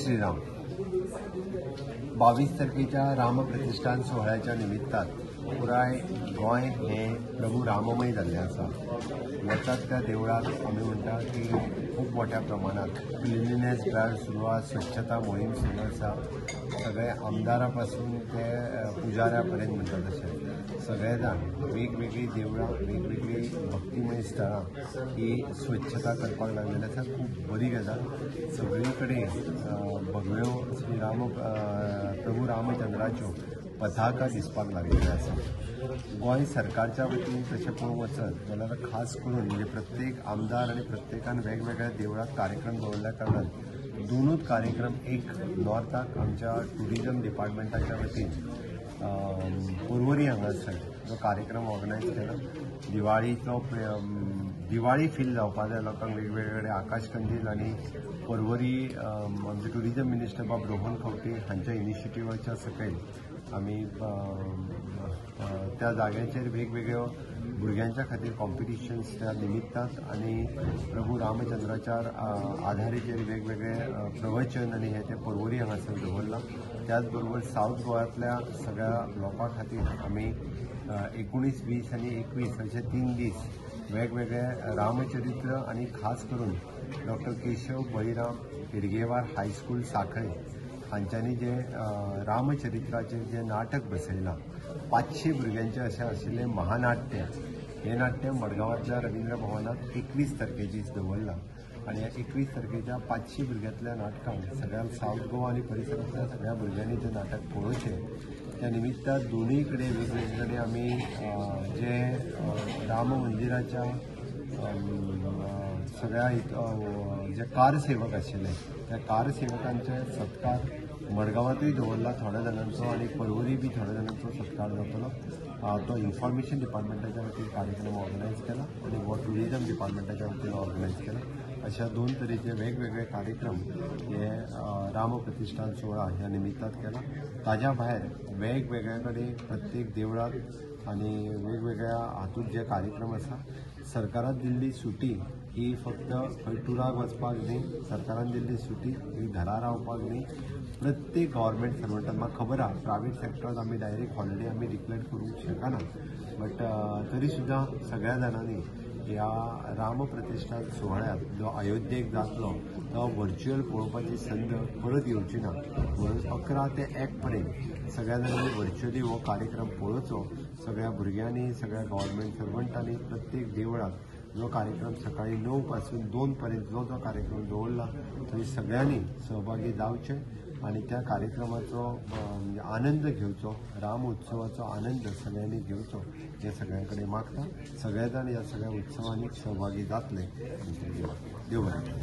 श्रीराम. 22 तारखेच्या रामप्रतिष्ठान सोहळ्याच्या निमित्तान पुराय गोंय हें प्रभू राममय जाल्लें आसा. वतात त्या देवळाक आमी म्हणटा की खूब मोठ्या प्रमाणात क्लिनलीनेस ड्रायव्ह सुरू आसा, स्वच्छता मोहीम सुरू आसा. सगळे आमदारा पासून ते पुजाऱ्या पर्यंत म्हणटा तशें सगळे जाण वेगवेगळीं देवळां, वेगवेगळीं भक्तिमय स्थळां ही स्वच्छता करपाक लागलेली आसा. खूब बरी गजाल. सगळी कडेन भगव्यो श्री राम प्रभू रामचंद्राच्यो पताका दिसपाक लागलेल्यो आसा. गोंय सरकारच्या वतीन तशें पळोवंक वचत जाल्यार खास करून म्हणजे प्रत्येक आमदार आनी प्रत्येकान वेगवेगळ्या देवळांत कार्यक्रम दवरल्या कारणान दोनूच कार्यक्रम, एक नॉर्थाक आमच्या ट्युरिजम डिपार्टमेंटाच्या वतीन पर्वरी हांगासर जो कार्यक्रम ऑर्गनायज केला, दिवाळीचो दिवाळी फील जावपा जाय लोकांक, वेगवेगळे आकाश कंदील आनी पर्वरी आमचे ट्युरिजम मिनिस्टर बाब रोहन खंवटे हांच्या इनिशिएटिवाच्या सकयल आमी त्या जाग्याचेर वेगवेगळ्यो भुरग्यांच्या खातीर कॉम्पिटिशन्स त्या निमित्तान आनी प्रभू रामचंद्राच्या आधारीचेर वेगवेगळे प्रवचन आनी हे ते पर्वरी हांगासर दवरलां. त्याच बरोबर सावथ गोवांतल्या सगळ्या लोकां खातीर आमी 19, 20 आनी 21 अशे 3 दीस वेगवेगळे रामचरित्र आनी खास करून doctor Keshav Baliram Hedgewar high school Sanquelim हांच्यांनी जे रामचरित्राचेर जे नाटक बसयलां, 500 भुरग्यांचें अशें आशिल्लें महानाट्य, हें नाट्य मडगांवांतल्या रवींद्र भवनांत 21 तारखेचीच दवरलां. आनी ह्या 21 तारखेच्या 500 भुरग्यांतल्या नाटकांक सगळ्या सावथ गोवा आनी परिसरांतल्या सगळ्या भुरग्यांनी तें नाटक पळोवचें. त्या निमित्तान दोनूय कडेन वेगवेगळे कडेन आमी जे राम मंदिराच्या सगळ्या जे कारसेवक आशिल्ले त्या कारसेवकांचे सत्कार मडगांवांतूय दवरला थोड्या जाणांचो आनी पर्वरी बी थोड्या जाणांचो सत्कार जातलो. तो इन्फॉर्मेशन डिपार्टमेंटाच्या वतीन कार्यक्रम ऑर्गनायज केला आनी हो ट्युरिजम डिपार्टमेंटाच्या वतीन ऑर्गनायज केला. अशा 2 तरेचे वेगवेगळे कार्यक्रम हे रामप्रतिष्ठान सोहळा ह्या निमित्तान केला. ताज्या भायर वेगवेगळ्या कडेन प्रत्येक देवळांत आनी वेगवेगळ्या हातूंत जे कार्यक्रम आसा, सरकारान दिल्ली सुटी ही फक्त खंय टुराक वचपाक न्ही, सरकारान दिल्ली सुटी ही घरा रावपाक न्ही. प्रत्येक गव्हर्मेंट सर्वंटान म्हाका खबर आहा प्रायवेट सेक्टरांत आमी डायरेक्ट हॉलिडे आमी डिक्लेअर करूंक शकना, बट तरी सुद्दां सगळ्या जाणांनी ह्या रामप्रतिष्ठान सोहळ्यांत जो अयोध्येक जातलो तो व्हर्च्युअल पळोवपाची संद परत येवची ना, म्हणून 11 ते 1 पर्यंत सगळ्या जाणांनी व्हर्च्युअली हो कार्यक्रम पळोवचो. सगळ्या भुरग्यांनी, सगळ्या गव्हर्मेंट सर्वंटांनी प्रत्येक देवळांत जो कार्यक्रम सकाळी 9 पासून 2 पर्यंत जो जो कार्यक्रम दवरला थंय सगळ्यांनी सहभागी जावचे आनी त्या कार्यक्रमाचो आनंद घेवचो, राम उत्सवाचो आनंद सगळ्यांनी घेवचो हे सगळ्यां कडेन मागता. सगळे जाण ह्या सगळ्या उत्सवांनी सहभागी जातले. देव बरें.